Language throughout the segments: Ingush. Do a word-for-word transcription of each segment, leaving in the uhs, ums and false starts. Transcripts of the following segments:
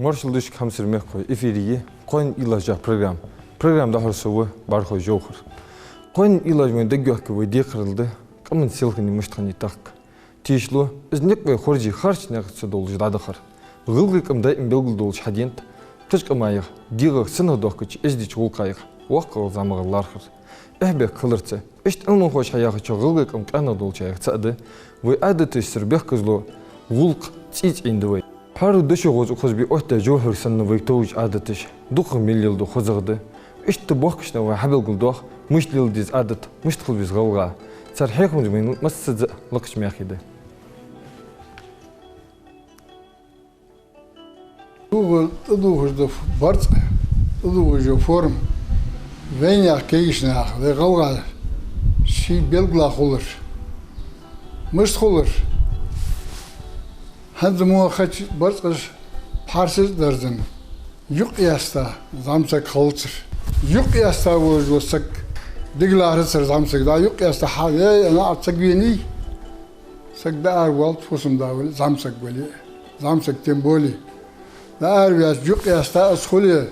Маршал да шуга, хьамсара мехкахой, эфире я «Кхоанен уйлаш» яха программа. Программа дӀахьор со ва, Бархой Жовхар. Кхоанен уйлаш вайна дагайоахкар вай декхарийла да къаман селхан мишта хиннай тахка. Тешал, из никъ вай хоржий харц наькъаца долаш дӀадахар. ГӀалгӀай къам даим белгалдолаш хьаденад кхыча къамаех, дегӀах санна дохкача эздийча гӀулакхаех, воккхагӀа зӀамагӀа лархӀар. Эхь-бехк хиларца, иштта Ӏилманхоша хьаяхачох, гӀалгӀай къам къаьнагӀа долчарех цаӀ да. Вай Ӏадаташцара бехказло, гӀулакх цӀийцӀийна да вай. ХӀара дошо гӀоз укхаза бе оттадаь жовхьар санна вай товжа Ӏадаташ дукхагӀа мел леладу, хозагӀа да. Иштта бохкашка вай хьабелгалдоах, мишта леладе деза Ӏадат, мишта хила веза гӀалгӀа. Цар хьехамца вайна массаза а лакхача мехе да. Духар, тӀадувхаш да барзкъа, тӀадувхаш я форма. Вайнаьха, кагийча наьха, вай гӀалгӀай ший белгала хулар. Мишта хулар? ХӀанз мо хача барзкъаш пхьарсаца дерзана, юкъ яьста зӀамсаг хилацар. Юкъ яьста волаш вола саг, дигла хьацар зӀамсаг, да, юкъ яьста хьа, е, ана а саг вений, саг дӀааравоал, фусам-да вале, зӀамсаг вале, зӀамсаг тем более. ДӀаараваьлча юкъ яьста из хуле,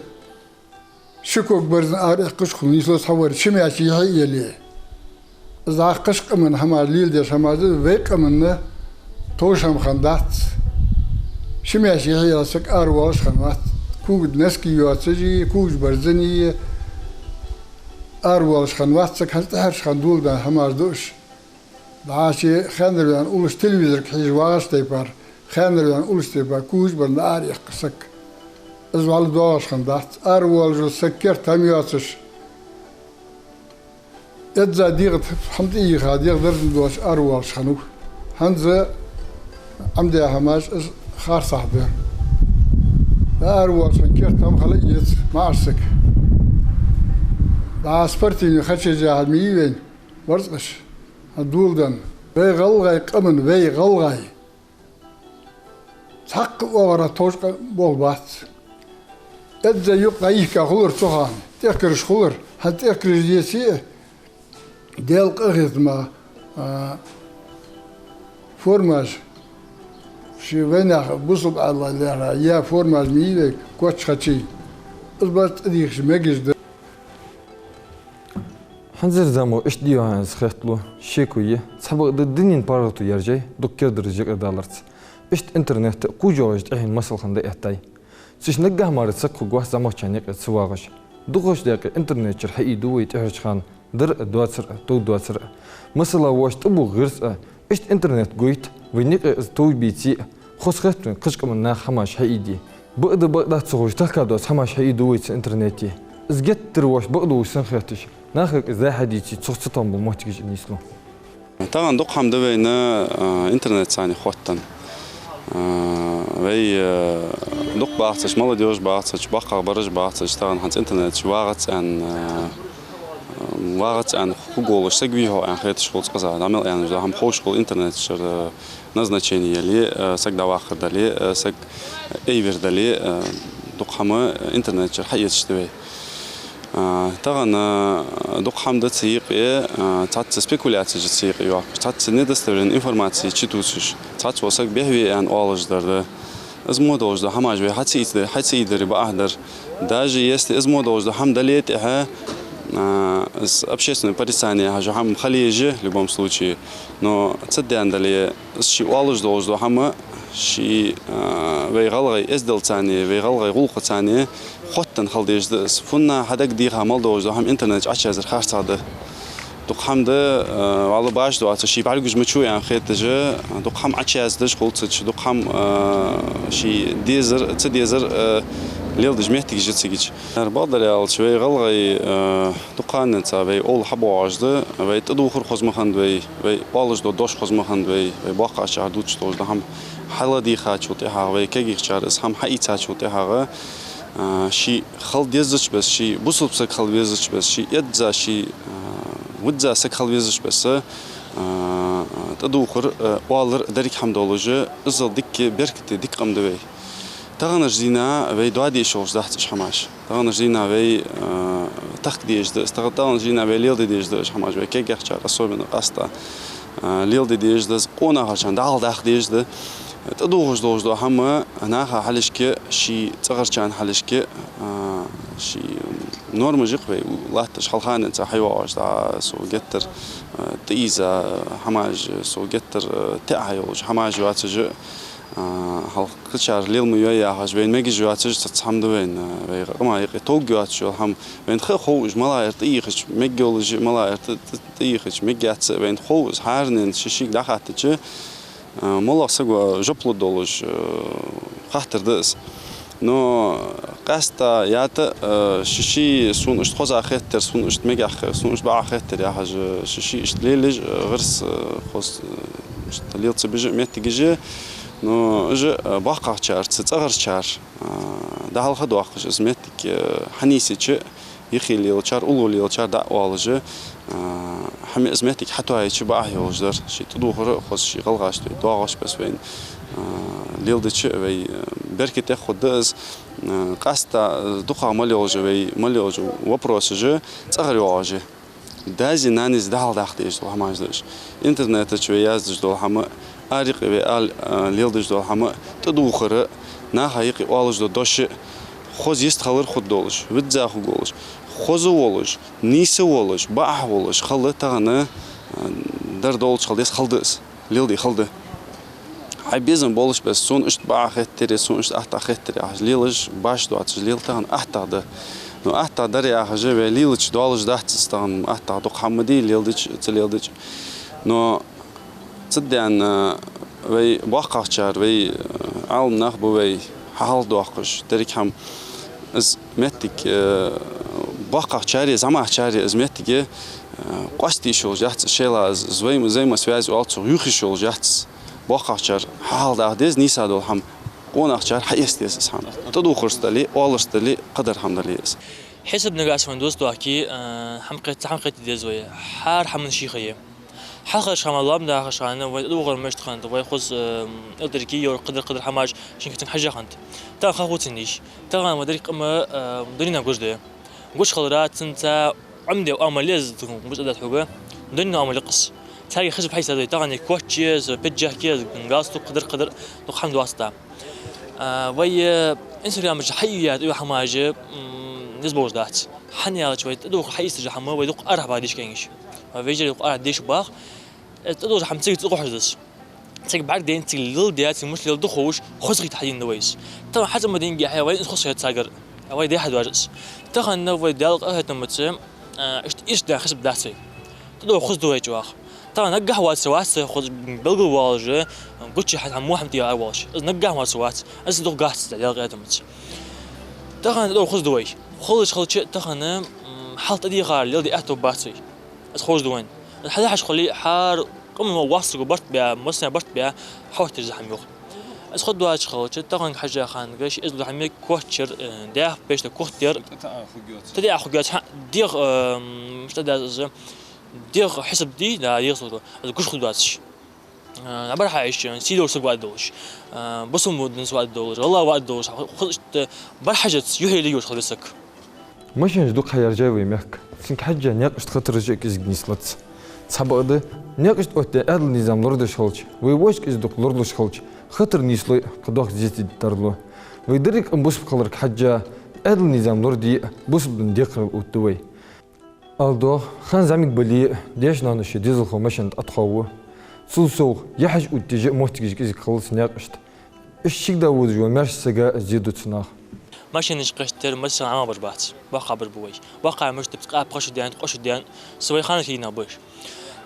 ши ког берзана араэккхаш хул, нийслу цхьа вар, ши маьчи хье а еле. Из дӀакхаш къаман хӀамаш, леладеш хӀамаш, вай къаманна товш хӀама хиннадац. Ши маьчи хье а еле саг аравоалаш хиннавац. Когаш носки йоацаш, когаш берзана аравоалаш хиннавац саг, хӀанз тӀехьарча хана доладаь хӀамаш да уж. ДӀа ший ханнара ваьнна уллаш телевизорга хьежа вагӀача тайпара, ханнара ваьнна уллаш тайпара когаш берзана араэккх саг. Из вӀалла доагӀаш хиннадац. Аравоалаш вола саг керта хӀама йоацаш, эзза дегӀа хӀама тӀайийха, дегӀа дарзан доацаш аравоалаш хиннав. ХӀанз Ӏомадаь хӀамаш из харцахьа да. ДӀааравоалаш хинна керта хӀама хила а еза маӀача сага. ДӀа спортивни хачежа хӀама йий вайна барзкъаш, хӀанз доладенна. Вай гӀалгӀай къаман, вай гӀалгӀай цхьаккха оагӀорахьа товш къа болх бац. Эзза юкъ дӀайихка хулар цу хана, тӀехкараш хулар, хӀанз тӀехкараш деце а, Даьла къахетама, а, формаш, ший вайнаьха бусалба Ӏаьдала лаьрхӀа яь формаш ма йий вай, коч хачий. Из барзкъа тӀадийхача мегаш да. ХӀанзарча заман иштта дий хьона из хетталу, шеко я, цхьабакъда дунен паргӀато яржай дукха кердараш юкъе даларца. Иштта интернет а кхувш йоагӀаш тӀехьен масал хинна дӀаэттай. Цу чу наггахьа мара саг хургвац зӀамагӀчарна юкъе ца вагӀаш. Дукхача даькъе интернет чура хьаийду вай тӀехьарча хана дар а, доацар а, товш доацар а. Масала, воаш тӀабух гӀирс а, иштта интернет гойт, вайна юкъе из товш беце а, хоза хет вайна кхыча къаман наха хӀамаш хьаийде. Бакъда, бакъдац ца ховш, тахка доаца хӀамаш хьаийду вай цу интернете. Из геттара воаш бакъдолаш санна хеташ, наха юкъе из хьадийце, цох цатоам бола моттигаш нийслу. Тахан дукха хӀама да вайна, а, интернет цани хоттан. А, вай, а, дукха бахацаш, молодёжь бахацаш, боккхагӀбараш бахацаш, тахан хӀанз интернет чу вагӀац аьнна, а, вагӀац аьнна хургволаш саг вий-хьогӀ аьнна хеташ хул цкъаза. ДӀа мел аьнна, уж да хӀама ховш хул интернет чура, а, назначени яле, а, саг дӀаваккхар дале, а, саг эйвер дале, а, дукха хӀама интернет чура хьаэцаш да вай. А, тахан, а, дукха хӀама да цу юкъе, а, цхьацца спекуляцеш я цу юкъе йоаккхаш, цхьацца недостоверный информаци чутувсаш, цхьацца вола саг бӀехве аьнна оалаш дар да. Из мо долаш дола хӀамаш вай хьа ца ийцаде-, хьа ца ийцадаре бакъахьа дар. Даже если из мо долаш дола хӀама дале а тӀехьа, а, из общественное порицание яха хӀама хила еза в любом случае, но цадаьнна дале, из ше оалаш долаш дола хӀама, ше, а, вай гӀалгӀай эзделцани, вай гӀалгӀай гӀулакхацани хоттан хила дезаш да из. ФуннагӀа хьадагадеха мел долаш дола хӀама интернет чу Ӏочуяздар харцахьа да. Дукха хӀама да, а, вӀалла башха доацаш, ше бӀаргагуш ма ва аьнна хеташ, дукха хӀама Ӏочуяздеш хул цу чу, дукха хӀама, а, ше дезар, ца дезар, а, леладеш моттигаш я цига. Ар бакъдар аьлча, вай гӀалгӀай, а, дукха хана денз вай овла хьабоагӀаш да, вай тӀадувхар хоза ма хиннад вай, вай оалаш дола дош хоза ма хиннад вай, вай боккхагӀчар дувцаш долаш дола хӀама хьалдийхачул тӀехьагӀа, вай кагийчар из хӀама хьаийцачул тӀехьагӀа, а, ше хила дезача беса, ше бусалба саг хила везача беса, ше эзза, ше, а, визза саг хила везача беса, а, тӀадувхар, а, оалар деррига хӀама долаш, иззал дика беркате дика къам да вай. Таханарча дийнахьа вай доа дезаш йолаш дац уж хӀамаш. Таханарча дийнахьа вай, а, тахка дезаш да из, тахан-, таханарча дийнахьа вай леладе дезаш да уж хӀамаш, вай кагийчар особенно къаьстта, а, леладе дезаш да из, къонахарчарна дӀахьалдаккха дезаш да. ТӀадувхаш долаш дола хӀама наха хьалхашка, ший цӀагӀарчарна хьалхашка, а, ший нормаш я-кх вай латташ, хьалханца хьайоагӀаш, дӀа со геттара, а, тӀаийза хӀамаш, со геттара, а, теӀа хьайолаш хӀамаш йоацаш, а, хьалха кхычар лела ма йой яхаш, вайна мегаш йоацаш цхьацца хӀама да вайна, вай къаман юкъе тоъаргйоацаш йола хӀама. Вайна ха хов уж малагӀа яр тӀаийхача мегаш йолаш, малагӀа яр тӀа-, тӀа-, тӀаийхача мегаш яц, вайна хов из хӀаране ший-шийга дӀахаттача, а, моллагӀа саго жоп лургдолаш, а, хаттар да из. Но къаьстта ятта, а, ший-ший сона иштта хоза хетар, сона иштта мегаш хетар, сона иштта бакъахьа хетар яхаш, ший-ший иштта лелаеш, а, гӀирс, а, хоза, а, иштта лела ца безаш моттигаш я. Но уж, а, боккхагӀчар, цу цӀагӀарчар, а, дӀахьалха доаккхаш, из моттиг, а, хьанийсъяьча, юхе лелачар, уллув лелачар дӀа а оалаш, а, хӀама из моттиг хьатоаяьча бакъахьа йолаш дар. Ший тӀадувхар а хоза, ший гӀалгӀашта доагӀаш бесса вайна, а, леладича вай, а, беркате хургда из, а, къаьстта, а, дукхагӀа мел йолаш, вай мел йолаш вопросаш цӀагӀара йоагӀаш я. Даьс, наьнас дӀахьалдаккха дезаш дола хӀамаш да уж. Интернета чу вай яздеш дола хӀама, ара юкъе вай ала, а, леладеш дола хӀама, тӀадувхар а, наха юкъе оалаш дола дош а, хоза йистхилар хургдолаш, визза хургволаш, хоза волаш, нийса волаш, бакъахьа волаш хила тахан, а, дар долча хила деза, хила да из. Леладе хила да. Хьай безам болаш бесса, сона иштта бакъахьа хетар, сона иштта аттагӀа хетар яхаш лелаш, башха доацаш лела тахан аттагӀа да. Но аттагӀа дар яхаш вай лелача долаш дац из тахан, аттагӀа дукха хӀама да, леладича, ца леладича. Но цудухьа вай боккхагӀчар, вай, а, Ӏаламнах ба вай, хьалхадоаккхаш, деррига хӀама из моттиг, э, боккхагӀчареи зӀамагӀчареи из моттиг, э, къоастаеш йолаш яц из шоайла, из взаим-, взаимосвязь оал цох, юхаеш йолаш яц из. БоккхагӀчар хьалхадаккха деза нийса дола хӀама, къонахчар хьаэца деза из хӀама. ТӀадувхарца дале, оаларца дале, кхыдар хӀама дале из. Хьисап нагахьа санна дус доахке, э, хӀама кхет-, хӀама кхетаде деза вай. ХӀара хӀаман ший ха я. Хьалхарча хана, лоам дахача хана вай тӀадувхар мишта хиннад, вай хоза, э, элтарки йора, кхыдар-кхыдар хӀамаш шин кицанг хьажа хиннад. Тахан ха хувцаш дий? Тахан вай деррига къам, э, дунен гуш да. Гуш хилара, цунца Ӏомаде Ӏамал я из, гуш а дац хьога. Дунен Ӏамал я-кх из. Царга хьисап хьаийца деза вай, тахан коч я из, пиджак я из, галстук, кхыдар-кхыдар, дукха хӀама доацаш да. А, вай, э, Instagram чу хьаийца йола хӀамаш, м, низ болаш дац. ХӀана аьлча вай тӀадувхар хьаэцаш хӀама вай дукха арахьа бахьа дешаш кхы. Вай вежарий дукха арахьа дешаш бахьа. Э, тӀадувхаш хӀама цига цӀагӀа хьожадац. Цига бӀаргадайна, цига леладаь, цига мишта леладу ховш, хоза хеташ хьадена да вай из. Тахан хьацамадинге хьа вай из хоза хет сагар. Вай дехьа доажа из. Тахан вай Даьла къахетамца, а, иштта, иштта да хьисап дац вай. ТӀадувхар хоза да вай чу ваха. Тахан наггахьа воацар вац, хоза белгалвоалаш, гуча хьа-, хьа мухьамти а волаш. Из наггахьа воацар вац. Из дукха гац Даьла къахетамца. Тахан тӀадувхар хоза да вай. Хулаш хилча тахан, м, хьалха тӀадийхар леладе аьттув бац вай. Из ховш да вайна. Из хьалхашка хуле, хӀара къаман вассаго барт бе, массане барт бе, хьоттийрза хӀама йоах. Из хургдоацаш хилча, тахан хьажа ханга ши эзар хӀама коч яр, э, дехьа пешта кухтер. ТӀа а хургйоаца. ТӀа а хургйоаца, хьа, дегӀ, э, м, мишта да из, дегӀ хьисап дий, да, дегӀ сулро. Из гуш хургдоацаш. Э, набар хьаийцача, сийдолаш саг ваӀад долаш. Э, бусалба динца ваӀад долаш, гӀалгӀа ваӀад долаш, ху-, ху-, иштта бар хьажац, юхье лигаш хила саг. Машенаш дукха хьаяржай вай мехка. Цунга хьежжа, наькъашта хатараш а кӀезига нийслац. Цхьабакъда, наькъашта оттадаь Ӏаьдала низам лорадеш хилча, вай воашта кӀезига дукха лоралуш хилча, хатар нийслой, кхы доккха зецаде тарлу. Вай деррига къам бусалба хиларга хьежжа, Ӏаьдала низам лораде а, бусалба дина декхарийла оттаду вай. Ала доагӀа, хан зӀамига бале а, даьша-ноаноша дезалхо машен тӀа Ӏотхов. Цул совгӀа, яхьаш оттаеш а моттигаш кӀезига хилац наькъашта. Иштта шигда водаш вола маьрша сага зе ду цу наха. Машенаш кхестар массанена Ӏамабар бац. БоккхагӀбар ба вай. БоккхагӀа мишта да, къапа кхоачашдаьннад, кхоачашдаьннад, са вай ханашка хинна ба уж.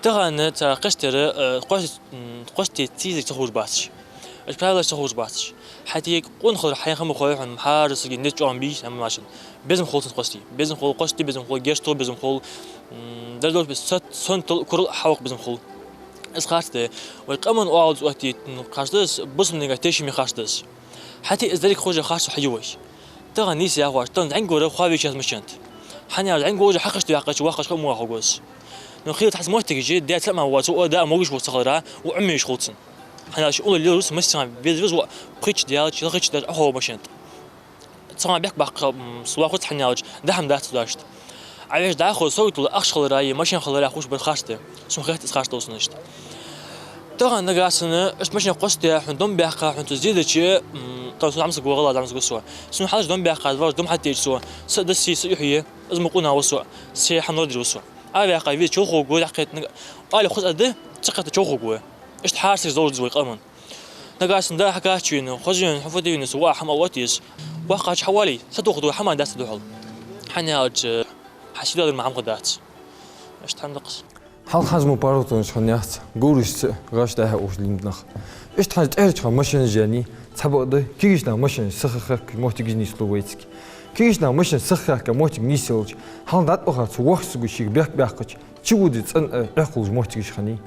Тахан цар кхестар, э, кхоачаш-, м, кхоачашде цига ца ховш бац уж. Уж правилаш ца ховш бац уж. ХӀаьта къонахчалхо хьайна хӀама хой хьона, хӀара сага низ чӀоагӀа бий, хӀама машен. Безам хул цунца кхоачашде. Безам хул кхоачашде, безам хул гешт тохе, безам хул, м, дердолаш бе сат-, сонтал, курал хьаваккха безам хул. Из харц да. Вай къаман оалаца оттаде, м, харц да из, бусалба динагахьа тешаме харц да из. ХӀаьта из деррига хоза харцо хьаю вай. Тахан нийса яхаш, тахан зӀамига вар хьавеча яц машен тӀа. ХӀана аьлча зӀамига волаш хьакхашта ваьккхача воккхача къамо ваха гӀоргвац. Но хила тхьац моттигаш, даь цхьа а ма воацаш, ва да а могаш воацаш хилара, ва Ӏомаеш хул цунна. ХӀана аьлча уллув леларгвац, массанена везавеза, ва кхыча даьлча, лахача даьлча Ӏохов машен тӀа. Цхьа бехк баккха, м, сулахуц хьаналча, дӀа хӀама дац цу дашта. Ӏа веш дӀахо совгӀатал ахча хилара, е машен хилара ховш бар харц да. Сона хет из харц долаш санна иштта. Тахан нагахьа санна, иштта машина кхоссадаь, хьона дом баьккха, хьона цо зе дича, м, тахан сона хӀама саг вагӀал, хӀама саг ва со. Сона хьалаш дом баьккха, вагӀаш дом хьатеча со, са дасси, са юхьи, из мукъа нах ва со. Се хӀама лорадир ва со. Ӏоваьккха веза чӀоагӀа хургва, дӀакхетта наг-, али хоза а да, ца кхетта чӀоагӀа хургва. Иштта хӀара саг долаш да вай къаман. Нагахьа санна да хьакхачийна, хоза йийна, хьо фу дийна, со ва хӀама а оттаеш. Воккхача хьавале, сатохаргда хӀама дац духьал. ХӀана аьлча, хьа сидаьлар ма хӀама хургдац. Иштта хӀама да-кх из. Хьалха хӀанз мо паргӀатонаш хиннаяц, говрашца гӀаш дӀа-хьа ухаш лийннад нах. Иштта хӀанз тӀехьарча хана машинаш яьннай, цхьабакъда, кагийча наха машинаш сиха хехка моттигаш нийслу вайцига. Кагийча наха машинаш сиха хехка моттиг нийсъелча, хьалха дӀатӀавахача цу воккхача саго шийга бехк баьккхача, чу вода цӀена а, Ӏехалуш моттигаш хиннай.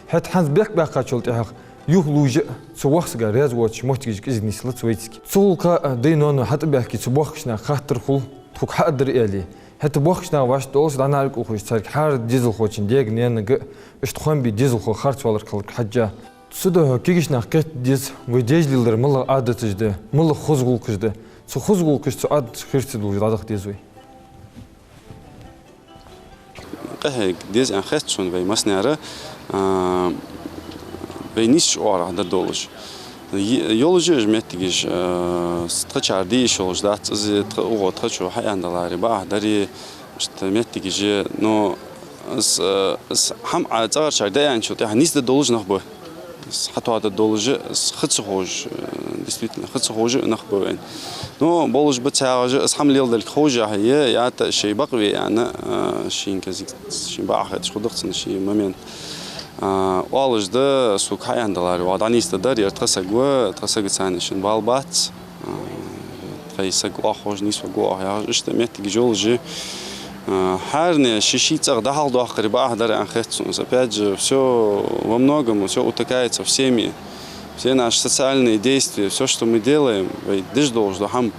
ХӀаьта хӀанз бехк баьккхачул тӀехьагӀа юхалуш а, цу воккхача сага раьза воацаш моттигаш кӀезига нийслуц вайцига. Цу гӀулакха, а, даьй-ноаной хьатӀабаьхке, цу боккхача наха хаттар хул, тхога хьа а дар аьле. ХӀаьта боккхача наха вӀашта долаш дӀанарг ухаш царга хӀара дезалхочун дега, наьнага, иштта хоам бе дезалхо харцвалар кхалг хьежжа. Цудухьа кагийча наха кхетаде деза, вай даьша леладер малагӀа Ӏадаташ да, малагӀа хоза гӀулакхаш да. Цу хоза гӀулакхашца, цу Ӏадаташца хирца долаш дӀадахьа деза вай. Къахьега деза аьнна хет сона вай массанена, а, вай нийсача оагӀорахьа дар долаш. Е-, йолаш я уж моттигаш, а, тхоачар де йиш йолаш дац из, тха угӀо тхоачо хьааьнна даларе, бакъахьа даре, иштта моттигаш я, но из, а, из хӀама Ӏа цӀагӀарчарга дӀааьнначул тӀехьагӀа нийсдергдолаш нах ба. Из хьатоадергдолаш а, из ха ца ховш, э, действительно, ха ца ховш а нах ба вайна. Ну, болаш ба цхьабараш, из хӀама леладергда ховш а, е ята шоай бакъ ве аьнна, э, шийна кӀезига, шийна бакъахьа хеташ хургда-кх цунна ший момент. А, оалаш да, сога хьааьнна даларе, вай дӀанийсдергдар, ер тха саг ва, тха сагаца цхьана шун бала бац. А, тхоай саг оаха ховш, нийсваргва оаха яхаш, иштта моттигаш йолаш я. А, хӀаране ший-ший цӀагӀа дӀахьалхадоаккхаре бакъахьа дар аьнна хет сона. Опять же, всё во многом, всё утыкается в семьи. Все наши социальные действия, всё, что мы делаем, вай деш долаш дола хӀама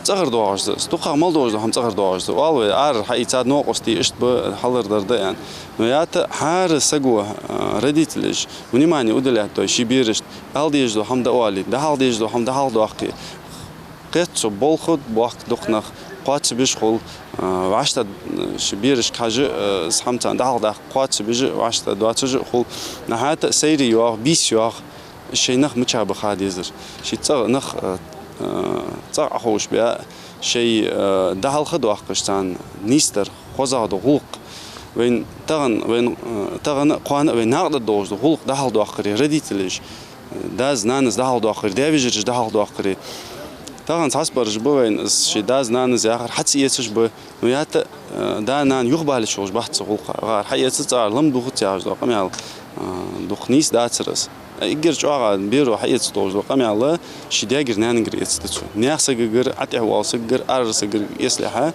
цӀагӀара доагӀаш да из, дукхагӀа мел долаш дола хӀама цӀагӀара доагӀаш да из. Оал вай, арара хьаийцад новкъостий, иштта ба, хьалар дар да аьнна. Но ята хӀара саго, а, родителаш, внимание уделять дой ший берашта, ала дезаш дола хӀама дӀаоале, дӀахьалха дезаш дола хӀама дӀахьалхадоаккхе. Кхет цо, болх а, боккха дукха нах кхоачашбеш хул, а, вӀаштӀа, а, ший берашка хьажа, а, из хӀама царна дӀахьалхадаккха кхоачашбеш а, вӀаштӀа доацаш а хул. Нахьата сайре йоагӀа, бийса йоагӀа, шоай нах мича ба ха дезар. Ший цӀагӀа нах, а, а, цӀагӀа Ӏоховшабаь, шоай, а, дӀахьалхадоаккхаш царна нийсдар, хозагӀа дола гӀулакх. Вайна тахан, вайна, а, тахан а, кхоана а вайна накъадаргдолаш дола гӀулакх дӀахьалхадоаккхаре, родителаш, дас-нанас дӀахьалхадоаккхаре, даь-вежараш дӀахьалхадоаккхаре. Тахан цхьаццабараш ба вайна, из шоай дас-нанас яхар хьа ца эцаш ба. Ну, ята, э, да-нана юхабалийта йиш йолаш бац цу гӀулакха. ГӀар хьаэца, цӀагӀара лам дохац яхаш дола къамаьл, э, дукха нийса дацар из. Эггара чӀоагӀа беро хьаэца долаш дола къамаьл ший даьгара-наьнагара эцаргда цо. Наьха сагагара, Ӏа тӀехвала сагагара, арара сагагара эцалехьа,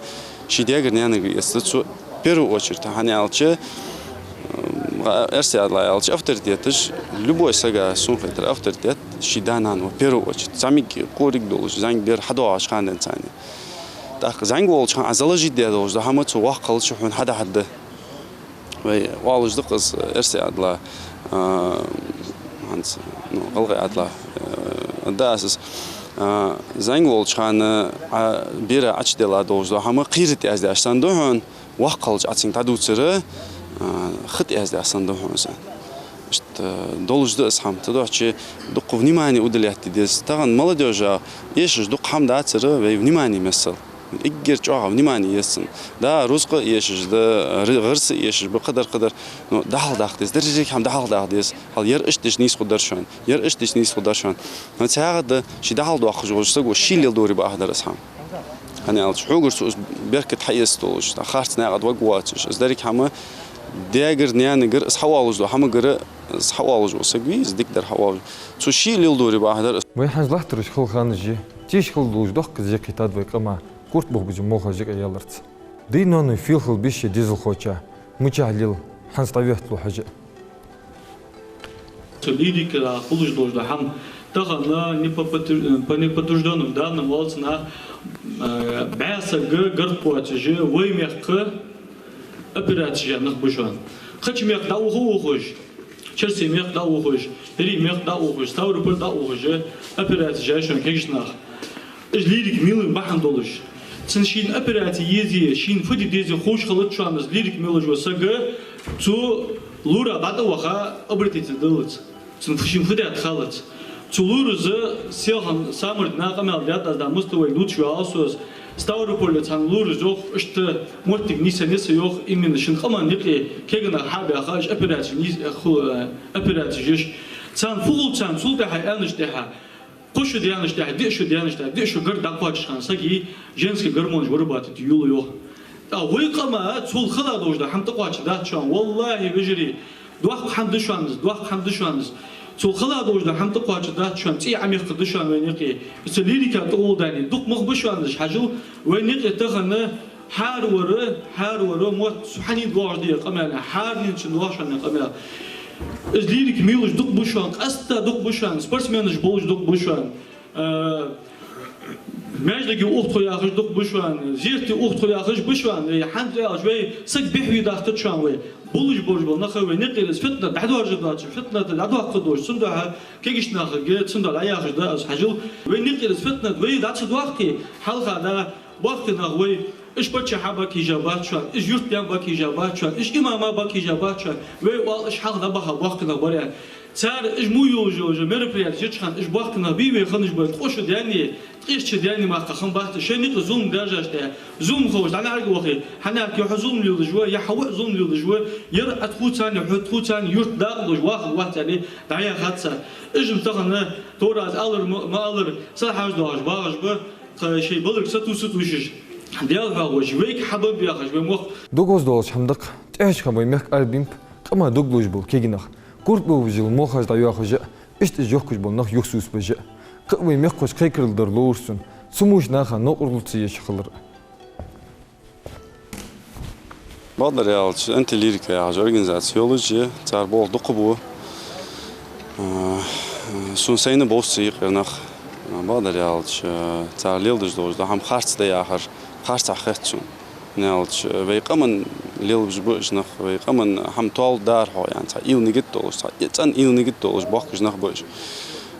ший даьгара-наьнагара эцаргда цо. В первую очередь, хӀана аьлча, м, эрсий ала аьлча, авторитеташ, любой сага, сона хетар, авторитет ший да-нана ва, в первую очередь. ЗӀамига кӀоарга долаш, зӀамига бер хьадоагӀача хана денз царна. ТӀаккха зӀамига волча хана Ӏа заложить даь долаш дола хӀама цо воккха хилча хьона хьадахьаргда. Вай оалаш да-кх из, эрсий ала, а, хӀанз, ну, гӀалгӀай ала, а, да аз из, а, зӀамига волча хана Ӏа бера Ӏочудилла долаш дола хӀама кхерар тӀа яздаь санна да хьона, воккха хилча Ӏа цунга дӀадувцар, а, ха тӀа яздаь санна да хьона из. Иштта долаш да из хӀама. Цудухьа дукха внимание уделять де деза. Тахан молодёжа эшаш дукха хӀама дацар, вай внимание мессал. Эггара чӀоагӀа внимание еза цунна. Да, рузкъа а эшаш да, р-, гӀирс а эшаш ба, кхыдар-кхыдар. Но дӀахьалхадаккха деза, деррига хӀама дӀахьалхадаккха деза. Хьал ер иштта дича нийса хургдар шоана, ер иштта дича нийса хургдар шоана. Но цхьаькха да, ший дӀахьалхадоаккхаш волча саго ший леладаре бакъахьа дар из хӀама. ХӀана аьлча, хьогара цо из беркат хьаэца долаш, харц наькъа тӀа варгвоацаш, из деррига хӀама даьгара-наьнагара, из хьаоалаш дола хӀамагара, из хьаоалаш вола саг вий, из дикадар хьаоалаш. Цо ший леладаре бакъахьа дар из. Вай хӀанз латтараш хала ханаш я, тешал долаш доккха зе кхийттад вай къама, курт бохабеш молхаш юкъе яларца. Даьй-ноаной фу хила беза шоай дезалхочоа, мичахьа лел, хӀанз дӀаветталу хьажа. Цу лирикера хулаш долаш дола хӀама тахан не по подтвер-, по неподтверждённым данным оал цунах, э, бӀаь саг гаргга воацаш, вай мехка операци яь нах ба шоана. Кхыча мехка дӀаухаш, Черсий мехка дӀаухаш, ХӀирий мехка дӀаухаш, Ставрополь дӀаухаш, операци яь шоана кагийча наха. Из лирика мелар бахьан долаш. Цунна шийна операци езе, шийна фу де деза ховш хилац шоана из лирика мелаш вола саг, цу Лора дӀатӀаваха обратиться далац. Цун фу шин фу даьд халац. Цу лораза селхан самар дина къамаьл даьд аз, да муста вай дувцаш ваьлча аз. Ставрополе цхьан лорас йоах, иштта моттиг нийсъенна я са йоах, именно шун къаман юкъе кегий нах хьабаьха, уж операци нийс-, ху-, операци еш. Царна фу хул царна, цул тӀехьа, аьнначул тӀехьа, кхо шу даьнначул тӀехьа, диъ шу даьнначул тӀехьа, диъ шу гар дӀакхоачача хана сага женский гормонаш вырабатывать йолаш я йоах. ТӀаккха вай къаман цул хала долаш дола хӀама тӀакхоачаргдац шоана, валлахӀи, вежарий. Доккха хӀама да шоана из, доккха хӀама да шоана из. Цул хала долаш дола хӀама тӀакхоачаргдац шоана, цӀий Ӏомехкаргда шоана вайна юкъе. Из лирика тӀагӀолла даьнна, дукха мах ба шоана из, хьажал, вайна юкъе тахан хӀара вар, хӀара вар, мотт, цу хьанна доагӀаш да ер къамаьл, хӀаранена чу доагӀа шоана ер къамаьл. Из лирика мийлаш дукха ба шоана, къаьстта дукха ба шоана, спортсменаш болаш дукха ба шоана. Э, маьждиге ухтхо яхаш дукха ба шоана, зерате ухтхо яхаш ба шоана, вай хӀанз аьлча вай саг бехве дахтат шоана вай. Болаш болаш бола нах вайна юкъера из фитнат дӀадоаржадоацаш, фитнат дӀадоаккхаргдолаш, цудухьа кегийча нахага цудухьа дӀаяхаш да аз, хьажал. Вайна юкъера из фитнат вай дӀа ца доаккхе, хьалха да боккхий нах вай, уж паччахьа бакъ хьежабац шоана, уж юртда бакъ хьежабац шоана, уж имама бакъ хьежабац шоана, вай оал, уж хьалха дӀабаха боккхий нах бар аьнна. Цар уж мо йолаш йола мероприятеш еча хана уж боккхий нах бий вай хиннаш ба, ткъо шу даьнна, ткъеста шу даьнна мара хиннабац, шоай юкъе зулам даьржаш тӀа. Зулам ховш дӀанарга вахе, хьанарга е хьо зулам леладеш ва, е хьа воӀ зулам леладеш ва, ер а тхоца, е хьо тхоца, юрт дакъа долаш вахаргвац аьнна дӀаяхац цар. Уж-м тахан, тора аз алар ма, ма алар, сел хьажа доагӀаш багӀаш ба, тха шоай баларга сатувса тувсаш. Даьла хьоахавеш, вайга хьабаьб яхаш, вай мохк. Дог гӀоздоалаш хӀама да-кх, тӀехьашка хинна вай мехка арабаьннаб къаман дог луш бола кегий нах. Курт бовжил молхаш дӀайоахаш а, иштта уж йохкаш бола нах юхасовсабеш а. Кхы а вай мехкахошта кхайкарал дар ловр сона, цу муш наха новкъарло ца еш хилар. Бакъдар аьлча, «Антилирика» яхаш организаци йолаш я, цар болх дукха ба. А, сона сайна бовзаш ца юкъера нах, а, бакъдар аьлча, цар леладеш долаш да хӀама харц да яхар, харцахьа хет сона. ХӀана аьлча, вай къаман лелабеш ба уж нах, вай къаман хӀама тоалургдар хьо аьнна, цхьа уйла-нигат долаш, цхьа цӀена уйла-нигат долаш бохкаш нах ба уж.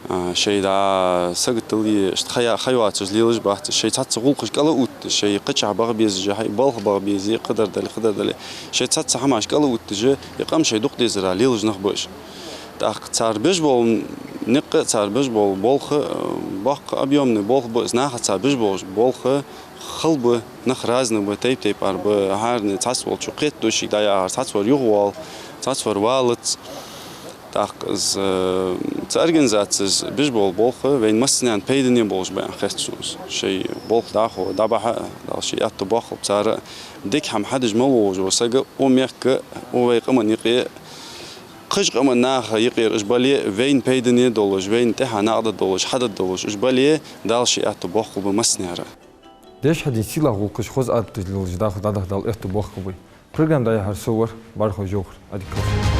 А, шоай да саготдале, иштта ха я-, ха йоацаш лелаш бац, шоай цхьацца гӀулакхаш кӀал а отташ, шоай кхычахьа баха безаш, хьай балха баха безе, кхыдар дале, кхыдар дале. Шоай цхьацца хӀамаш кӀал а отташ, е къам шоай дукха дезара лелаш нах ба уж. ТӀаккха цар беш бола никъ а, цар беш бола болх а, боккха объёмный болх ба из, наха цар беш болаш болх а хала ба, нах разный ба, тайп-тайпара ба, хӀаране цхьацца волчо кхетаду шийга дӀаяхар, цхьацца вар юхавоал, цхьацца вар валац. ТӀаккха из, э, цу организацес беш бола болх вайна массанена пайдане болаш ба аьнна хет сона из. Шоай болх дӀахо дӀабахьа а, Дала ший аьттув боаккхалба цар а. Дика хӀама хьадеш мел волаш вола саг а, укх мехка а, укх вай къаман юкъе а, кхыча къаман наха юкъера уж бале а, вайна пайдане долаш, вайна тӀехьа накъадаргдолаш, хьадаргдолаш уж бале а, Дала ший аьттув боаккхалба массанена а. Даьша хьадена сийлахь гӀулакхаш, хоза Ӏадаташ лелаш дӀахо дӀадаха Дала аьттув боаккхалба вай. Программа дӀаяхьар со вар, Бархой Жовхар. Ӏадика.